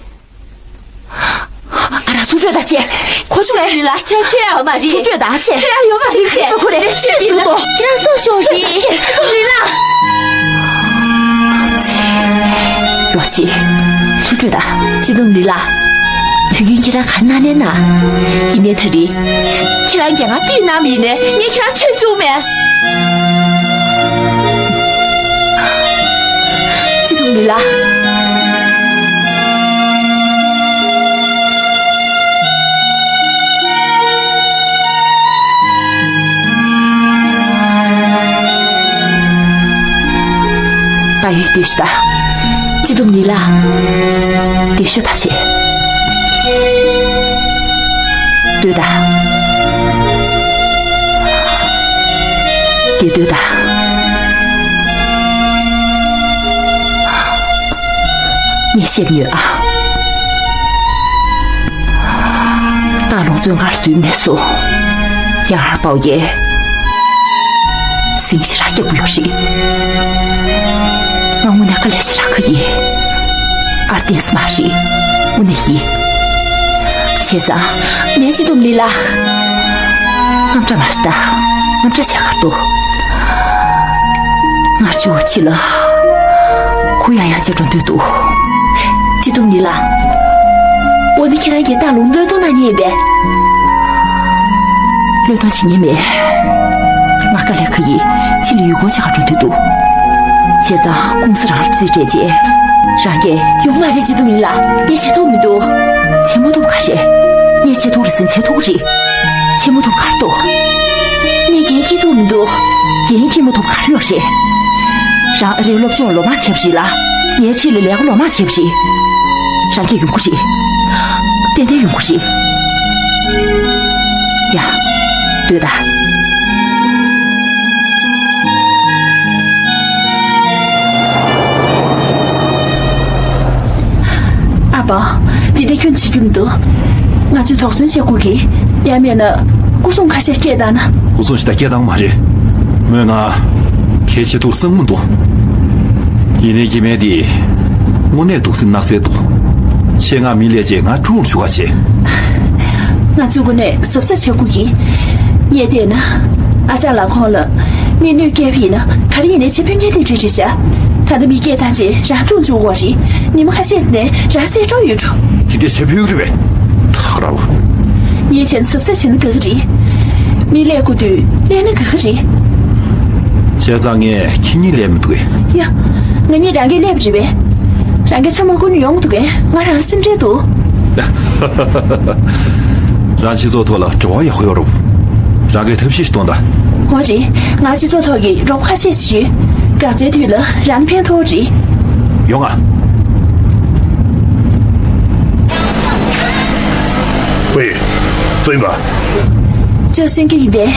ང་རང་ཚུར་སྤྲོད་ད་བྱེད། ཁོ་ཚོ་ལ། ལི་ལ་ཁྱེད་རང་ཆོས་ཡག་མ་རེད། ཚུར་སྤྲོད་ད་བྱེད། ཆོས་ཡག་ཡོད་མ་རེད་བྱེད། ཁོ་རེ། ལས་ཆོས་ཡིན་ན་ཁྱེད་རང་སྲོག་ཤོར་རེད། ལི་ལ། ཡོ་ཆི། ཚུར་སྤྲོད་ད། སྤྱི་སྡོམ་ལི་ལ། དུས་རྒྱུན་ཁྱེད་རང་ག་རེ་གནང་ནས་ན། ཡིན་ནའི་ད་རེས། ཁྱེད་རང་གིས་ང་ཕུད་གནང་བ་ཡིན་ནའི་ངས་ཁྱེད་རང་ཆོས་བཅུག་མེད། སྤྱི་སྡོམ་ལི་ལ། ད་ཡོད་སྡོད་ཤོག་ད། སྤྱི་སྡོམ་ལི་ལ། སྡོད་ཤོག་ད་བྱེད། སྡོད་ད། འདིར་སྡོད་ད། ངས་བཤད་ཡོད་ཨ། སྟག་ལུང་བཙོན་ཁང་ལ་འཛུལ་ནས་བཟུང་། ཡང་ཧར་པའོ་ཡས་སེམས་ཞེ་དྲག་སྐྱིད་པོ་ཡོད་རེད། ང་དངོས་གནས་དཀའ་ལས་ཞེ་དྲག་ཁག་ཡིན། ཨར་ཏེན་སི་མ་རེད། དངོས་གནས་ཡིན། བྱས་ཙང་། མེད། སྤྱི་སྡོམ་ལི་ལ། དངངས་སྐྲག་མ་བྱེད་ད། དངངས་སྐྲག་བྱས་ག་རེ་འདུག་ང་ཚོ་ཕྱི་ལ་གུ་ཡངས་ཡངས་བྱས་འགྲོ་འདོད་འདུག་སྤྱི་སྡོམ་ལི་ལ། འོ་ན་ཁྱེད་རང་གིས་སྟག་ལུང་བློས་གཏོང་གནང་མཁན་ཡིན་པས། བློས་གཏོང་བྱེད་མཁན་མེད། ང་དཀའ་ལས་ཁག་ཡིན། ཕྱི་ལ་ཡུལ་སྐོར་བྱེད་གར་འགྲོ་འདོད་འདུག་བྱས་ཙང་ཀུང་སི་རང་ལ་རྩིས་སྤྲད་རྗེས། རང་གིས། ཡོང་མ་རེད། སྤྱི་སྡོམ་ལི་ལ། ངས་བྱེད་ཐུབ་མི་འདུག་བྱེད་མ་ཐུབ་ག་རེ་རེད། ངས་བྱེད་ཐུབ་རེད་ཟེར་ན་བྱེད་ཐུབ་རེད། བྱེད་མ་ཐུབ་ག་རེ་འདུག་ངས་འགན་འཁྱེར་ཐུབ་མི་འདུག་འགན་འཁྱེར་མ་ཐུབ་ག་རེ་ཡོད་རེད། རང་ཨ་རིར་སློབ་སྦྱོང་ལོ་མང་བྱས་པ་རེད་ལ། ངའི་འཁྲིས་ལ་ལས་ཀ་ལོ་མང་བྱས་པ་རེད། རང་གིས་ཡོང་གི་རེད། ཏན་ཏན་ཡོང་གི་རེད། ཡ། སྡོད་ད། ཨ་ཕ། དེ་འདྲ་ཁྱོན་བྱེད་རྒྱུ་མི་འདུག་ང་ཚོས་དོགས་ཟོན་བྱེད་དགོས་ཀྱི། ཡང་མིན་ན། སྐུ་སྲུང་ཁ་ཤས་སྐད་བཏང་ན། སྐུ་སྲུང་ཞིག་ད་སྐད་བཏང་མ་རེད། མོས་ང་གལ་ཆེ་ཐུག་བསམ་གྱི་མི་འདུག་ཡིན་ནའི་སྐྱེ་དམན་དེ་དངོས་གནས་གདུག་སེམས་བརྣག་སྲིད་འདུག་ཆེད་མངགས་མི་སླེབས་རྗེས་ང་སྐྲུན་ཞུ་ག་བྱེད། ང་ཚོའི་སྒོ་ནས་གཟབ་གཟབ་བྱེད་དགོས་ཀྱི། ངས་བལྟས་ན། ཨ་ཅག་ལགས་ཁོང་ལ་མིག་ནུས་བསྐྱལ་བ་ཡིན་ན་ག་རེ་ཡིན་ནའི་བྱེད་ཕོད་མཁན་དེ་འདྲ་རེད་ཤག་ད་ལྟ་མི་སྐད་བཏང་རྗེས་རང་སྐྲུན་བཅུག་དགོས་རེད། ཉི་མ་ཁ་ཤས་ནས་རང་སྲིད་འགྲོ་ཡོད་འགྲོ། དེ་འདྲ་བྱེད་ཕོད་ཀྱི་རེད་པས། ཐག་ར་བོ། ངས་བྱས་ན་གཟབ་གཟབ་བྱས་ན་དགའ་གི་རེད། མི་སླེབས་དགོས་དུས་སླེབས་ན་དགའ་གི་རེད། བྱས་ཙང་ངས་ཁྱེད་གཉིས་སླེབས་མི་འདུག་གས། ཡ། ང་གཉིས་རང་གིས་སླེབས་རེད་པས། རང་གིས་ཚོད་མ་བསྐུར་ནས་ཡོང་གི་འདུག་གས། ང་རང་སེམས་ཁྲལ་འདུག་རང་སྤྱི་ཚོགས་ཐོག་ལ་བྲོ་བ་ཡག་པོ་ཡོད་རུང་། རང་གིས་ཐབས་ཤེས་ཤིག་གཏོང་དང་། འོ་རེད། ང་སྤྱི་ཚོགས་ཐོག་གི་རོགས་ཁ་ཤས་ཤིག་ཡོད། འགག་རྩའི་དུས་ལ་རང་ཕན་ཐོགས་རེད། ཡོང་ང་། ཝེ། སུ་ཡིན་པ། ཅོ་སེང་གེ་ཡིན་པས།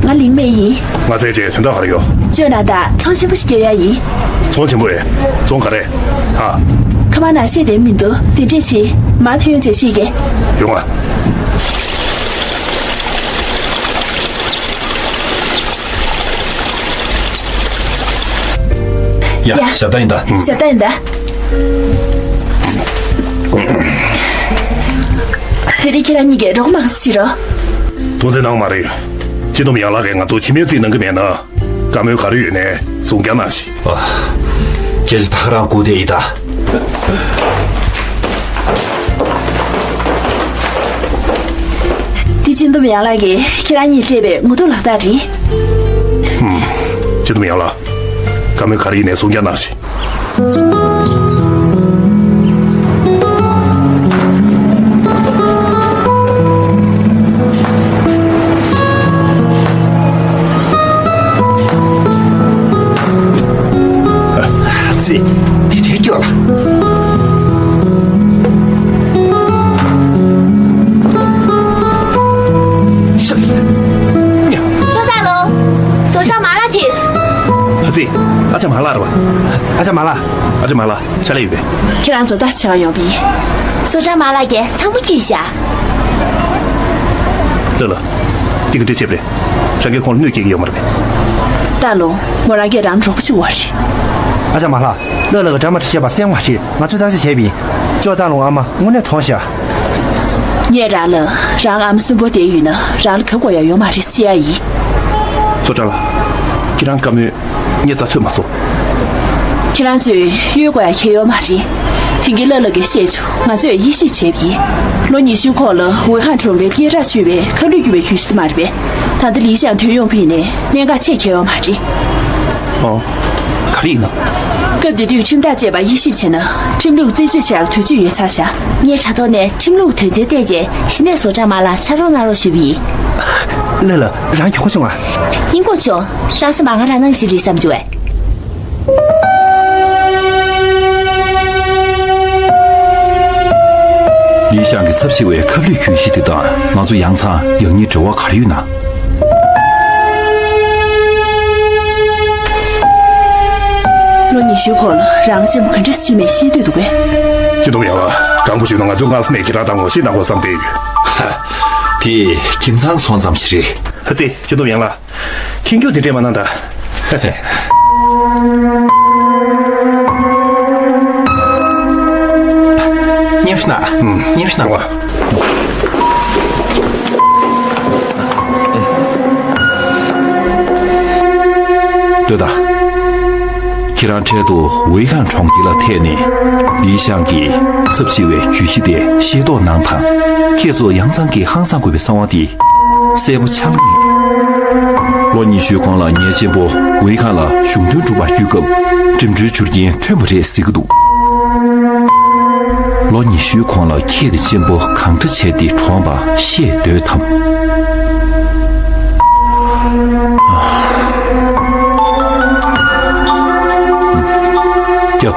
ང་ལིང་མེ་ཡིན། ང་བཙལ་རྗེས་དོན་དག་ག་རེ་ཡོད། ཅོ་ན་ད་ཚོང་ཆེན་པོ་ཞིག་རྒྱག་ཡ་ཡིན། ཚོང་ཆེན་པོ་ཨེ། ཚོང་ག་རེ། ཨ། ཁ་མ་ན་ཤེས་དེ་མི་འདུག་དེ་འདྲས་བྱེད། མ་ཐོན་རྗེས་ཤེས་ཀྱི། ཡོང་ང་། ཡ། ཡ། ཞབས་ཏ་ཡིན་ད། ཞབས་ཏ་ཡིན་ད། དེ་རིང་ཁྱེད་རང་གཉིས་ཀྱིས་རོགས་མང་ཙམ་བྱེད་རོགས། དོན་དེ་གནང་མ་རེད། སྤྱི་སྡོམ་ཡང་ལགས་ཀྱིས་ང་ཚོ་ཕྱི་མིའི་རྩིས་གནང་གི་མེད་ན། བཀའ་མོལ་ག་རེ་ཡོད་ནའི་གསུང་རྐྱང་གནང་ཞིག་ཨ། ཁྱེད་ཀྱིས་ད་ག་རང་སྒུག་བསྡད་ཡིན་ད། འདི་སྤྱི་སྡོམ་ཡང་ལགས་ཀྱིས་ཁྱེད་རང་གཉིས་སྤྲད་པའི་ངོ་ཐུག་ལག་རྟགས་རེད། ཧུམ། སྤྱི་སྡོམ་ཡང་ལགས། བཀའ་མོལ་ག་རེ་ཡིན་ནའི་གསུང་རྐྱང་གནང་ཞིག་ཙི། འདི་འདྲའི་སྐྱོ་ལ། ཤ་ཡ། ཉ། ཅོ་ད་ལོ། བཟོ་གྲྭ་མ་ལ་ཕེབས། ཨ་ཙི། ཨ་ཅག་མ་ལ་རེད་པ། ཨ་ཅག་མ་ལ། ཨ་ཅག་མ་ལ། ཕྱག་ལས་ཡོད་པས། ཁྱེད་རང་ཚོ་ལྟ་ཞིབ་བྱེད་ག་ཡོང་པ་ཡིན། བཟོ་གྲྭ་མ་ལ་གིས་ཚང་མ་མཁྱེན་ཤག་ལ་ལ། འདི་ག་འདྲས་བྱས་པ་རེད། རང་གིས་ཁོང་ལ་གནོད་སྐྱེལ་གྱི་ཡོད་མ་རེད་པས། སྟག་ལུང་། མོ་རང་གིས་རང་གྲོགས་པོ་ཞིག་བ་རེད། ཨ་ཅག་མ་ལྷ། ལགས་ལགས། ཀྱི་འདྲ་མ་འདྲ་བཤད་པ་གསན་མ་རེད། ང་ཚོས་བརྟག་དཔྱད་བྱས་པ་ཡིན། ཅོ་སྟག་ལུང་ཨ་མ་དངོས་གནས་གྲོངས་ཤག་ངས་རང་ལ་རང་ཨ་མ་གསོན་པོ་བསྡད་ཡོད་ན་རང་ལ་གབ་དགོས་ཡ་ཡོད་མ་རེད་ཟེར་ཡ་ཡིན། ཙོ་ཀྲ་ལགས། ཁྱེད་རང་བཀའ་མོལ་ངས་རྩ་ཚོད་མ་སོང་། ཁྱེད་རང་ཚོས་གཡོལ་དགོས་ཡ་གང་ཡང་ཡོད་མ་རེད། དེང་གི་ལགས་ལགས་ཀྱིས་བཤད་བྱུང་། ང་ཚོས་དབྱེ་ཞིབ་བྱས་པ་ཡིན། ལོ་ཉི་ཤུའི་གོང་ལ་ཝེ་ཧན་གྲོང་ཁྱེར་སྐད་གྲགས་ཆོད་པའི་ཁབ་ལུད་སྐྱུར་བའི་རྒྱུད་བཞི་དེ་མ་རེད་པས། ད་ལྟ་ལི་ཞང་ཐོན་ཡོང་བ་ཡིན་ནའི་གནད་འགག་ཆེ་གང་ཡང་ཡོད་མ་རེད། ཨོ། ག་རེ་ཡིན་ནམ། སྐབས་དེ་དུས་ཁྲིམས་ཐག་བཅད་པ་དབྱེ་ཞིབ་བྱས་ན་ཁྲིམས་ལུགས་རྩད་གཅོད་བྱ་ཡག་དུས་ཚོད་ཡོལ་ཚར་བཞག་ངས་དྲ་ཐོག་ནས་ཁྲིམས་ལུགས་དོན་ཚན་བལྟས་རྗེས་གཞི་ནས་བཟོ་གྲྭ་མ་ལ་ཕྱག་རོགས་གནང་རོགས་ཞུས་པ་ཡིན། ལགས་ལགས། རང་མགྱོགས་པོ་བྱུང་ཨ། ཡིན་གོ་ཆོག་རང་སེམས་པ་ང་རང་སྣང་ཞིག་རེད་བསམ་བྱུང་བས། ལི་ཞང་གི་ཚབ་བྱེད་པའི་ཁབ་ལུད་གྱོན་གཞི་དེ་དང་ང་ཚོ་ཡང་ཚང་ཡང་སྙིང་འབྲེལ་བ་ག་རེ་ཡོད་ན། ལོ་ཉི་ཤུའི་གོང་ལ་རང་གཅེན་པོ་ག་འདྲ་ཞིག་མེད་ཤེས་འདོད་འདུག་གས། སྤྱི་སྡོམ་ཡང་ལ། དྲང་པོ་ཞུས་ན་ང་ཚོས་སྔ་ས་ནས་ཁྱེད་རང་དང་ངོ་ཤེས་གནང་དགོས་བསམ་བསྡད་ཡོད། དེ་ཁྱིམ་ཚང་སོང་ཙམ་ཞིག་རེད། ཧ་ཙི། སྤྱི་སྡོམ་ཡང་ལ། ཁྱེད་སྐྱོ་དེ་འདྲས་མ་གནང་ད། མཉེས་པོ་ཞིག་གནང་། མཉེས་པོ་ཞིག་གནང་། ལྟོས་དང་། ཁྱེད་རང་འཕྲལ་དུ་ཝེ་ཁང་གྲོང་ཁྱེར་ལ་ཐད་ནས་ལི་ཞང་གི་ཚབ་བྱེད་པའི་གྱོད་གཞི་དེ་ཤེས་རྟོགས་གནང་དང་། ཁྱེད་ཚོ་ཡང་ཚང་གིས་ཧང་སང་དགོས་པའི་གསང་བ་དེ་གསལ་པོ་ཆགས་ངེས། ལོ་ཉི་ཤུའི་གོང་ལ་ངའི་གཅེན་པོ་ཝེ་ཁང་ལ་གཞུང་དོན་སྒྲུབ་པར་བསྐྱོད་སྐབས་འགྲིམ་འགྲུལ་བྱུར་རྐྱེན་ཐོན་པ་རེད་ཟེར་གྱི་འདུག་ལོ་ཉི་ཤུའི་གོང་ལ་ཁྱེད་ཀྱི་གཅེན་པོ་གང་འདྲ་བྱས་ཏེ་གྲོངས་པ་ཤེས་འདོད་དམ། སྐྱབས།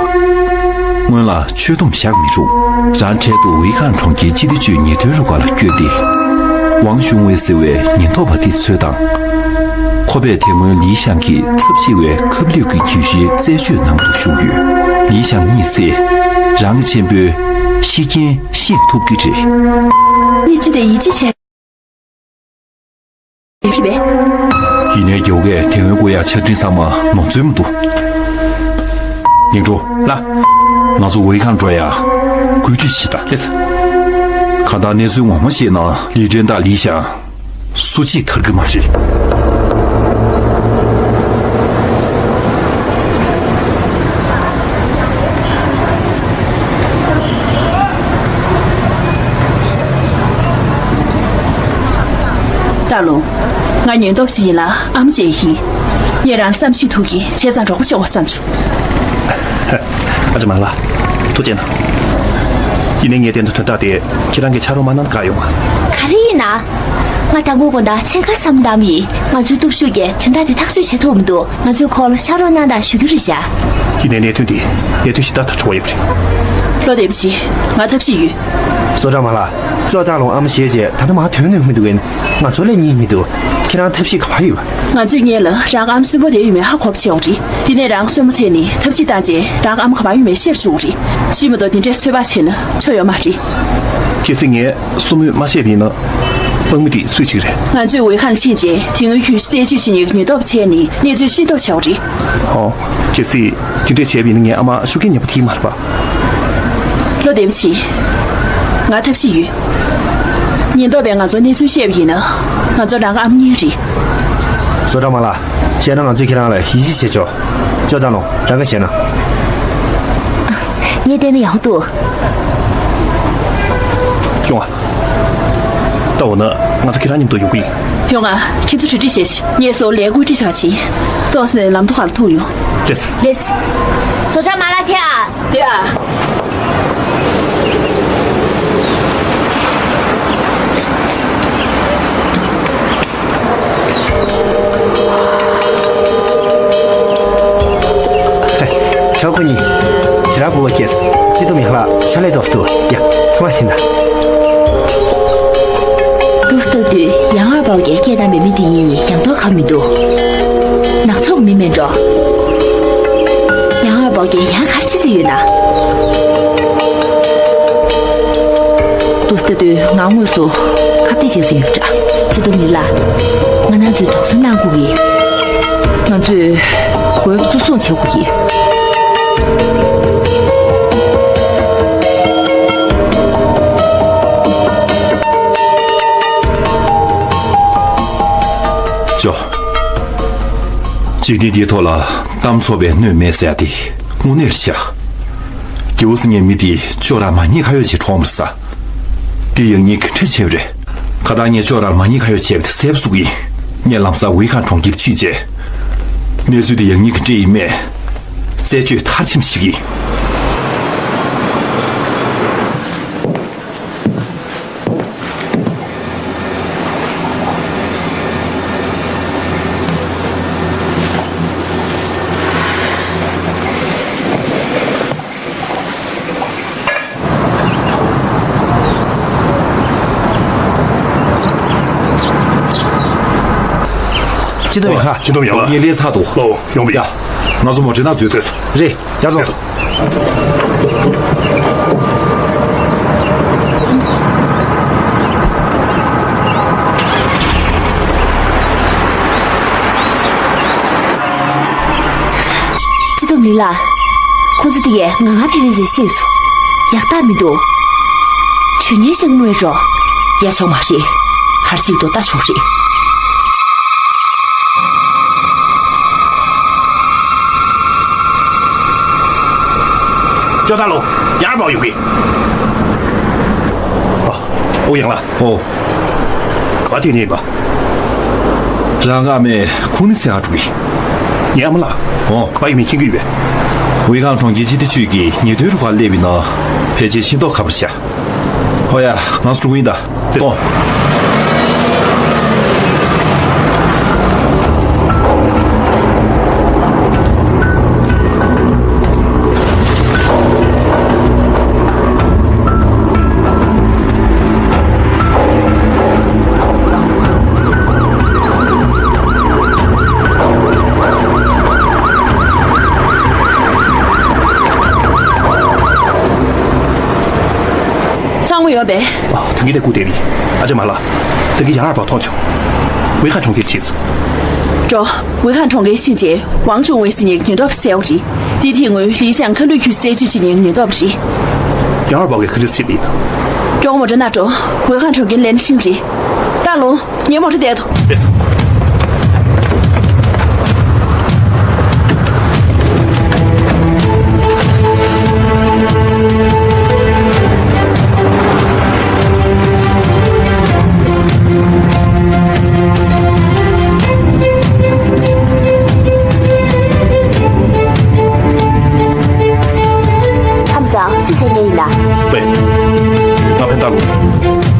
སྔོན་ལ་ཆོད་སྡོམ་བཞག་མི་རུང་། རང་འཕྲལ་དུ་ཝེ་ཁང་གྲོང་ཁྱེར་སྤྱི་བདེ་ཅུས་ཉེས་དོན་རུ་ཁག་ལ་བསྐྱོད་དེ། ཝང་ཞུང་ཝེ་ཟེར་བའི་ཉེན་རྟོག་པ་དེ་འཚོལ་དང་། ཁོ་པས་དེ་སྔོན་ལི་ཞང་གི་ཚབ་བྱེད་པའི་ཁབ་ལུད་ཀྱི་གྱོད་གཞིའི་རྩད་གཅོད་ནང་དུ་ཞུགས་ཡོད། ལི་ཞང་གཉིད་སད། རང་གི་གཅེན་པོའི་ཤི་རྐྱེན་ཤེས་ཐུབ་ཀྱི་རེད། ངས་ཅི་དེ་ཡིད་ཆེས་བྱས། ཡིན་ནའི་རྒྱལ་བོ་གིས་དེ་སྔོན་བསྐུར་ཡག་ཆ་འཕྲིན་ཚང་མ་ནོར་འཛོལ་མི་འདུག་ལིང་ཀྲུའུ། ལགས། ང་ཚོ་ཝེ་ཁང་འགྲོ་ཡག་བཀོད་སྒྲིག་བྱེད་དང་། ལགས་སོ། གང་ལྟར་གནས་ཚུལ་ངོ་མ་ཤེས་ན་ལི་ཀྲན་དང་ལི་ཞང་སུ་གཅིག་ཐར་གི་མ་རེད། སྟག་ལུང་། ང་ཉེན་རྟོག་པ་ཅིག་ཡིན་ལ་ཨ་མ་བྱས་ཡིན། ངས་རང་བསམ་ཤེས་ཐུབ་ཀྱི་བྱས་ཙང་གྲོགས་པོ་བྱེད་དགོས་བསམ་བྱུང་། ཨ་ཅག་མ་ལ། ཐུགས་རྗེ་གནང་། ཡིན་ནའི་ངས་བསྟན་དོན་དོན་དག་དེ་ཁྱེད་རང་གིས་ཕྱག་རོགས་མ་གནང་ན་དགའ་ཡོང་ང་། ག་རེ་ཡིན་ན། ང་དང་པོ་དགོང་དག་མཚན་གང་བསམ་བློ་བཏང་ཡིན། ང་ཚོའི་སྟོབས་ཤུགས་ཀྱིས་དོན་དག་དེ་ཐག་གཅོད་བྱེད་ཐུབ་མི་འདུག་ང་ཚོའི་ཁོག་ལ་ཕྱག་རོགས་གནང་དང་ཞུ་རྒྱུ་རེད་བཞག་ཡིན་ནའི་གནད་དོན་འདི་གནད་དོན་གཞན་དག་དང་འབྲེལ་བ་ཡོད་པ་རེད། བློ་བདེ་པོ་བྱེད། ང་ཐབས་ཤེས་ཡོད། བཟོ་གྲྭ་མ་ལགས། ཅོ་སྟག་ལུང་ཨ་མ་བྱས་རྗེས་ད་ལྟ་མར་ཐོན་ནས་མི་འདུག་གས། ང་ཚོ་ལས་རྙེད་མི་འདུག་ཁྱེད་རང་ཐབས་ཤེས་ག་པར་ཡོད་པ། ང་ཚོས་སྔོན་ལ་རང་ཨ་མ་གསོན་པོ་བསྡད་ཡོད་མེད་ཧ་གོ་བ་བྱེད་དགོས་རེད། དེ་ནས་རང་གསོན་པོ་བྱས་ནས་ཐབས་ཤེས་བཏང་རྗེས་རང་ཨ་མ་ག་པར་ཡོད་མེད་ཤེས་རུ་ཆུག་གི་རེད། ཤི་མ་གཏོགས་དེ་འདྲའི་ཚོད་དཔག་བྱས་ན་ཆོ་ཡོད་མ་རེད། གལ་སྲིད་ངས་གསུང་མུས་མ་བཤད་པ་ཡིན་ན། དཔང་མི་དེ་སུས་བྱེད་ཀྱི་རེད། ང་ཚོས་ཝེ་ཁང་ཕྱིན་རྗེས་དེ་སྔོན་གྱོད་གཞི་རྩད་གཅོད་བྱེད་མཁན་གྱི་ཉེན་རྟོག་པ་བྱས་ནས་གནས་ཚུལ་ཤེས་རྟོགས་བྱ་དགོས་རེད། ཨོ། གལ་སྲིད་དེ་འདྲས་བྱས་པ་ཡིན་ན་ངའི་ཨ་མ་ཤུགས་རྐྱེན་ངན་པ་དེ་མ་རེད་པ། བློ་བདེ་པོ་བྱེད། ང་ཐབས་ཤེས་ཡོད། ཉེན་རྟོག་པས་ང་ཚོར་གནས་ཚུལ་བཤད་པ་ཡིན་ན། ང་ཚོ་རང་གི་ཨ་མ་རྙེད་རེད། བཟོ་གྲྭ་མ་ལགས། བཤད་ན་ང་ཚོས་ཁྱེད་རང་ལ་ཡིད་ཆེས་བྱེད་ཆོག་ཅོ་སྟག་ལུང་། རང་ག་བཤད་ན། ངས་བལྟས་ན་ཡག་པོ་འདུག་ཡོང་ཨ། ད་འོ་ན་ང་ཚོ་ཁྱེད་རང་མཉམ་དུ་ཡོང་གི་ཡིན། ཡོང་ཨ། ཁྱེད་ཚོ་གྲ་སྒྲིག་བྱས་ཤིག་ངས་སོ་ལའི་བཀོད་སྒྲིག་བྱ་བྱིན། ཏོག་ཙམ་ནས་ལམ་ཐོག་ཁ་ལ་ཐུག་ཡོང་། ལེས། ལེས། བཟོ་གྲྭ་མ་ལགས་ཐད་ཨ། དེ་ཨ། ཧེ། ཁྱོད་ཁོ་གཉིས། ཞེ་དྲག་སྤོབས་པ་སྐྱེས། སྤྱི་སྡོམ་ཡག་ལགས་ཕྱག་ལས་ཏོག་ཙམ་འདུག་ཡ། ཐུགས་མ་ཕྱིན་ད། འདུག་ལྟ་དུས་ཡང་ཨར་པའོ་གིས་སྐད་བཏང་བའི་མི་དེ་ཡིན་ཡང་དོགས་ཁ་མི་འདུག་ནག་ཚོགས་མི་མེད་འགྲོ། ཡང་ཨར་པའོ་གིས་ཡང་ག་རེ་བྱེད་རྩིས་ཡོད་ན། འདུག་ལྟ་དུས་ང་དངོས་སུ་ཁ་གཏད་བྱེད་རྩིས་ཡོད་འདྲ། སྤྱི་སྡོམ་ལི་ལགས། ང་རང་ཚོས་དོགས་ཟོན་གནང་དགོས་ཀྱི། ང་ཚོས་དགོས་པ་གཙོ་བཟུང་བྱེད་དགོས་ཀྱི། ཅོ། འཇིག་རྟེན་འདིའི་ཐོག་ལ་གཏམ་ཚོགས་པའི་སྣོད་མེད་ཟེར་ཡ་དེ་དངོས་གནས་རེད་ཤག་རྒྱལ་པོ་ཟེར་མཁན་མི་དེ་ཅོ་རང་མ་ཉེས་ཁ་གཡོགས་བྱས་གྲོངས་པ་རེད་ས། དེ་ཡག་ཉེས་ག་འདྲ་ཆེ་བ་རེད། ཁ་སང་ངས་ཅོ་རང་མ་ཉེས་ཁ་གཡོགས་བྱས་པ་དེ་གསལ་པོ་གསུང་གི་ཡིན། ངས་ལམ་སང་ཝེ་ཁང་གྲོང་ཁྱེར་ཕྱིན་རྗེས། གནས་ཚུལ་དེ་ཡག་ཉེས་ག་འདྲ་ཡིན་མེད། རྩད་གཅོད་མཐར་ཕྱིན་བྱེད་ཀྱི་ཡིན། སྤྱི་འདོམས་ཡིན། ཨ། སྤྱི་འདོམས་ཡིན་ལགས། ངས་ལས་ཚར་འདུག་ལོ། ཡོང་བ་ཡ། ཡ། ང་ཚོ་མོ་ཊའི་ནང་འཛུལ་ཐུབ་སོང་། རེད། ཡར་སོང་། སྤྱི་འདོམས་ལི་ལགས། ཁོ་ཚོ་དེ་གས་ང་ང་ཕན་ཕན་ཞེས་ཤེས་སོང་། ཡག་རྟགས་མི་འདུག་བྱུས་ཉེས་ཤིག་མངོན་འགྲོ། ཡ་ཆོག་མ་རེད། གར་ཅིག་ཏུ་ལྟ་ཆོག་རེད། ཅོ་ད་ལོ། ཡར་འབག་ཡོང་གི། ཨ། ཨོ་ཡང་ལ། ཨོ། ག་པར་ཐད་ནས་ཡིན་པ། རང་གི་ཨ་མས་ཁུངས་སྣེ་འཚོལ་ག་འགྲོ་གི། ངའི་ཨ་མ་ལགས། ཨོ། ག་པར་ཡོད་མེད་མཁྱེན་གྱི་ཡོད་པས། ཝེ་ཁང་གྲོང་ཁྱེར་སྤྱི་བདེ་ཅུས་ཀྱི་ཉེས་དོན་རུ་ཁག་སླེབས་པའི་ནང་ཕལ་ཆེར་ཤེས་རྟོགས་ཁ་པར་བྱ། ཨོ་ཡ། ང་ཚོ་འགྲོ་གི་ཡིན་ད། ལྟོས། གཙང་མ་ཡོད་པས། ཨ། ད་གིན་དེ་སྒུག་བསྡད་པ་ཡིན། ཨ་ཅེ་མ་ལགས། ད་གིན་ཡང་ཨར་པ་མཐོང་བྱུང་། ཝེ་ཁང་གྲོང་ཁྱེར་ཕྱིན་སོང་། འགྲོ། ཝེ་ཁང་གྲོང་ཁྱེར་ཕྱིན་རྗེས་ཝང་ཅུང་ཝེ་ཟེར་མཁན་གྱི་ཉེན་རྟོག་པ་བསད་པ་རེད། དེ་དེ་སྔོན་ལི་ཞང་མཁའ་འགྲོའི་ཁྱུས་རྩད་གཅོད་བྱེད་མཁན་གྱི་ཉེན་རྟོག་པ་རེད། ཡང་ཨར་པ་གིས་ག་འདྲ་བྱས་པ་ཡིན། སྐྱོ་བོ་མོ་ཊ་ནང་འགྲོ། ཝེ་ཁང་གྲོང་ཁྱེར་ལན་ཤིང་རེད། ད་ལོ། ངའི་མོ་ཊ་བསྡད་དོ། ལགས་སོ། ཁམས་བཟང་། སུ་བཙལ་མཁན་ཡིན་ན། ཝེ། ང་ཕན་ཏཱ་ལུང་།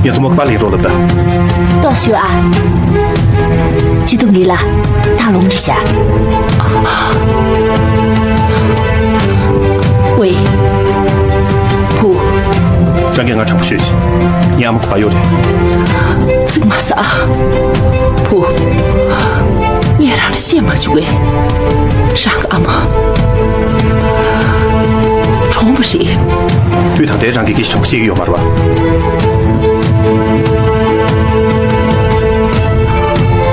ངས་མཚོ་མོ་ཁ་པར་ལེན་རོགས་ལབ་ད། ལྟོས་ཤོག་ཨ། སྤྱི་འདོམས་ལི་ལགས། ཏཱ་ལུང་རེད་ཤག་ཝེ། བུ། རང་གིས་ང་དྲང་པོ་ཤོད་ཅིག་ངའི་ཨ་མ་ག་པར་ཡོད་རེད། གཙིགས་མ་ཟ། བུ། ངས་རང་ལ་བཤད་མ་བཅུག་པས། རང་གི་ཨ་མ་གྲོངས་པ་རེད། དུས་ད་ལྟའི་རང་གིས་སྐད་ཆ་དྲང་པོ་བཤད་ཀྱི་ཡོད་མ་རེད་པ།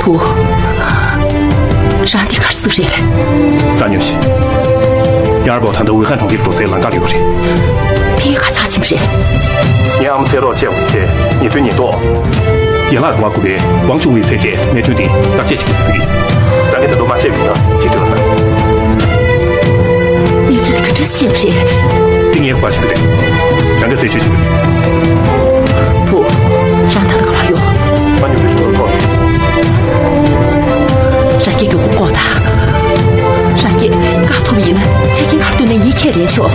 བུ། རང་འདི་ག་རེ་ཟེར་གྱི་རེད། རང་ཉོན་ཞིག་ཡང་ཨར་པ་ད་ལྟ་ཝེ་ཁང་གྲོང་ཁྱེར་འགྲོ་སའི་ལམ་ཁ་ལ་ཡོད་རེད། ཕ་གིར་ག་ཆགས་ཕྱིན་པ་རེད། ངའི་ཨ་མ་འཚོལ་རོགས་བྱས་པ་བྱས། ཉེས་དོན་ཉེན་རྟོག་ཡན་ལག་བདེ་བ་དགོས་པའི་ཝང་ཅུང་ཝེ་བཙལ་རྗེས་གནད་དོན་འདི་བརྟག་དཔྱད་བྱེད་ཀྱི་ཟེར་གྱི། རང་གིས་ད་དུང་མ་བཤད་པ་ཡིན་ན་ཅིག་དྲི་བ་དང་། གནས་ཚུལ་འདི་ག་འདྲ་ཤེས་པ་རེད། འདི་ངས་ག་པར་ཤེས་ཀྱི་རེད། རང་གིས་རྩད་གཅོད་བྱེད་དགོས། བུ། རང་ད་ལྟ་ག་པར་ཡོད། ང་ཉུང་འཕྲི་ཞིག་ཏུ་ཐོག་རང་སྐད་མགྱོགས་པོ་ཀོ་ད། རང་སྐད་བཀག་ཐུབ་པ་ཡིན་ན་ཆ་རྐྱེན་ག་རེ་བཏོན་ནའི་ངས་ཁས་ལེན་ཆོག